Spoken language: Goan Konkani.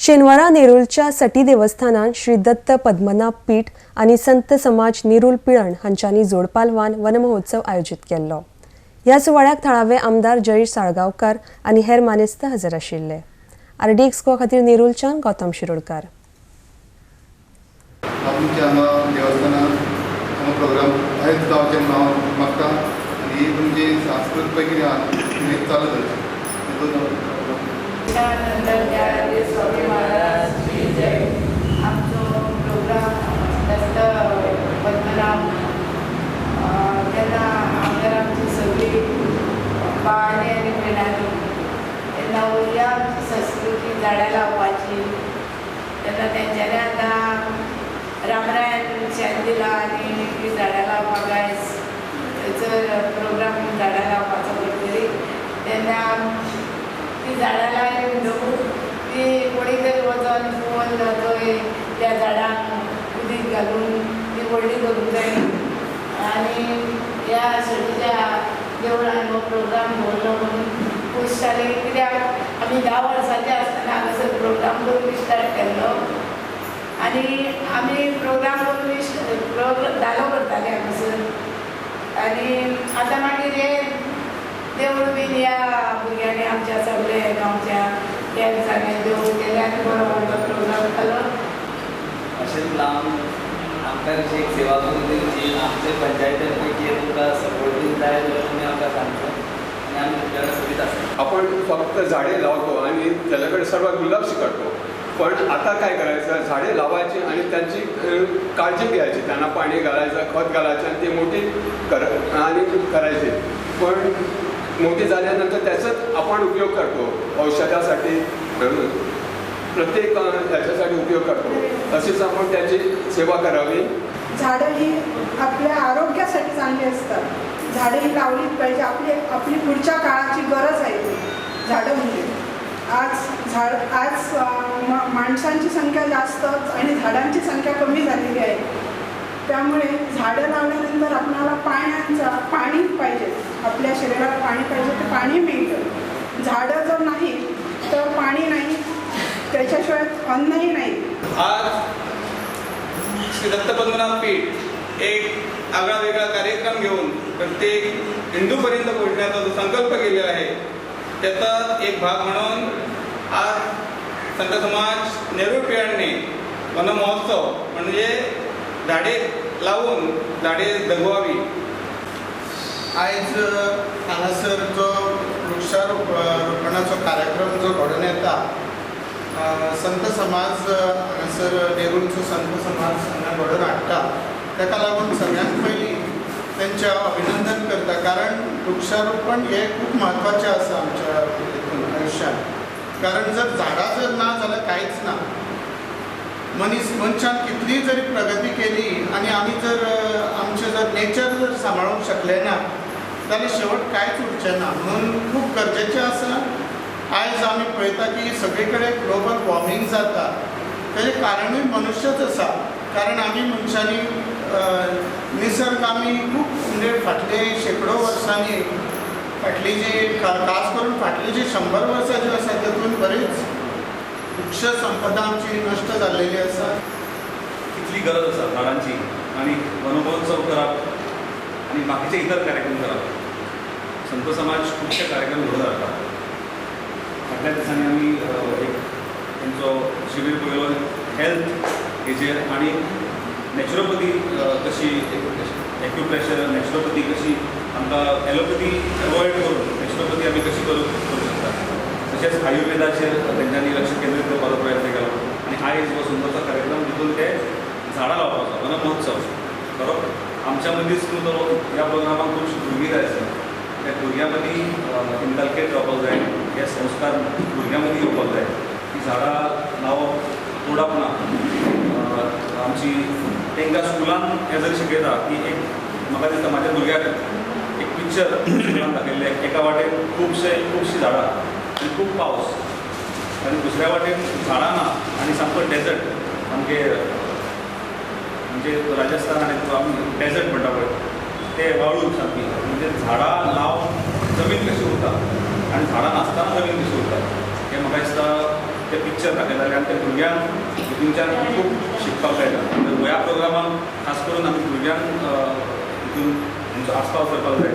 शेनवारा नेरूलच्या सटी देवस्थानान श्री दत्त पद्मनाभ पीठ आनी संत समाज नेरूल पिळण हांच्यांनी जोडपालवान वनमहोत्सव आयोजीत केल्लो. ह्या सुवाळ्याक थळावे आमदार जयेश साळगांवकार आनी हेर मानेस्त हजर आशिल्ले. आरडीएक्स गोवा खातीर नेरूलच्यान गौतम शिरोडकार. आमच्या हांगा देवस्थानात हांगा प्रोग्राम आयज जावचें म्हणून हांव मागता आनी ही तुमची सांस्कृत पळय कितें आहा न्हू चालू दवरची. स्वामी महाराज की जय. आमचो प्रोग्राम दत्त पद्मनाभ तेन्ना आमदार आमची सगळी पाळणी आनी पिणांनी तेन्ना उरल्या आमची संस्कृती झाडां लावपाची. तेन्ना तेंच्यांनी आतां रामरायान शेण दिलां आनी ती झाडां लावपाक आयज थंयसर प्रोग्राम झाडां लावपाचो करतली. तेन्ना ती झाडां लायली म्हणटकूच ती कोणी तरी वचोन पळोवन थंय त्या झाडांक उदीक घालून ती व्हडली करूंक जाय. आनी ह्या सटीच्या देवळान हो प्रोग्राम दवरलो म्हणून खूश जालें. कित्याक आमी 10 वर्सांचे आसतना हांगासर प्रोग्राम करून स्टार्ट केल्लो आनी आमी प्रोग्राम करून धालो करताले हांगासर. आनी आतां मागीर हे देवूळ बीन ह्या भुरग्यांनी आमच्या सगळे गांवच्या ह्या दिसांनी देवूळ केलें आनी बरो व्हडलो प्रोग्राम जालो. अशेंच लावन आमकां कशी एक सेवा करून दिवची. आमचे पंचायतीन कितें तुमकां सपोर्ट बीन जाय जाल्यार तुमी आमकां सांगचो आनी आमी तुमच्या कडेन सोदीत आसता. आपण फक्त झाडे लावतो आणि त्याच्याकडे सर्व दुर्लक्ष करतो, पण आता काय करायचं, झाडे लावायची आणि त्यांची काळजी घ्यायची, त्यांना पाणी घालायचं, खत घालायचं आणि ते मोठी करायचे. पण मोठी झाल्यानंतर त्याचाच आपण उपयोग करतो औषधासाठी, प्रत्येक त्याच्यासाठी उपयोग करतो. तसेच आपण त्याची सेवा करावी. झाडं ही आपल्या आरोग्यासाठी चांगली असतात. झाडं ही लावलीच पाहिजे. आपली आपली पुढच्या काळाची गरज आहे ती झाडं. म्हणजे आज माणसांची संख्या जास्त आणि झाडांची संख्या कमी झालेली आहे. त्यामुळे झाडं लावल्यानंतर आपल्याला पाणी पाहिजे. आपल्या शरीराला पाणी पाहिजे तर पाणी मिळतं. झाडं जर नाही तर पाणी नाही, त्याच्याशिवाय अन्नही नाही. आज श्री दत्त पद्मनाभ पीठ एक आगळा वेगळा कार्यक्रम घेऊन प्रत्येक हिंदूपर्यंत पोहोचण्याचा जो संकल्प केलेला आहे त्याचा एक भाग म्हणून आज संत समाज नेरूळ पिळणने वनमहोत्सव म्हणजे झाडे लावून झाडे जगवावी. आयज हांगासर जो वृक्षारोपणाचो कार्यक्रम जो घडोवन येता, संत समाज हांगासर नेरूलचो संत समाज हांगा घडोवन हाडटा, ताका लागून सगळ्यांत पयलीं तेंचें हांव अभिनंदन करता. कारण वृक्षारोपण हें खूब म्हत्वाचें आसा आमच्या हितून आयुश्यांत. कारण जर झाडां जर ना जाल्यार कांयच ना. मनशान कितलीय जरी प्रगती केली आनी आमी जर आमचें जर नेचर जर सांबाळूंक शकले ना जाल्यार शेवट कांयच उरचें ना. म्हणून खूब गरजेचें आसा. आयज आमी पळयता की सगळे कडेन ग्लोबल वॉर्मींग जाता, तेजें कारणूय मनुष्यच आसा. कारण आमी मनशांनी निसर्ग आमी खूब म्हणजे फाटले शेंकडो वर्सांनी फाटली जी खास करून फाटली जी 100 वर्सां जी आसा तातूंत बरीच वृक्ष संपदा आमची नश्ट जाल्लेली आसा. कितली गरज आसा झाडांची आनी वनमहोत्सव करप आनी बाकीचे इतर कार्यक्रम करप. संत समाज खुबशे कार्यक्रम घडोवन हाडटा. फाटल्या दिसांनी आमी एक तेंचो शिबीर पळयलो हेल्थ हेजेर आनी नॅचरोपॅथी कशी, एक्युप्रेशर नॅचरोपॅथी कशी आमकां एलोपॅथी अवॉयड करून नॅचरोपॅथी आमी कशी करूंक शकता. तशेंच आयुर्वेदाचेर तेंच्यांनी लक्ष केंद्रीत करपाचो प्रयत्न केलो आनी आयज हो सुंदरसो कार्यक्रम जितून ते झाडां लावपाचो वनमहोत्सव बरोबर. आमच्या मदींच न्हू तर ह्या प्रोग्रामाक खुबशीं भुरगीं जाय आसली, त्या भुरग्यां मदीं इनकल्केट जावपाक जाय, हे संस्कार भुरग्यां मदीं येवपाक जाय की झाडां लावप तोडप ना. आमची तांकां स्कुलान हें जरी शिकयता की एक म्हाका दिसता म्हाज्या भुरग्याक एक पिक्चर स्कुलान दाखयल्लें, एका वाटेन खुबशीं झाडां आनी खूब पावस आनी दुसऱ्या वाटेन झाडां ना आनी सामको डेजर्ट, सामकें म्हणजे राजस्थान आनी आमी डेजर्ट म्हणटा पळय ते वाळून सामकी. म्हणजे झाडां लावन जमीन कशी उरता आनी झाडां नासतना जमीन कशी उरता हें म्हाका दिसता ते पिक्चर पिक्चर दाखयताले आनी ते भुरग्यांक हितूनच्यान खूब शिकपाक मेळटा. ह्या प्रोग्रामाक खास करून आमी भुरग्यांक हितून आमचो आस्पाव करपाक जाय.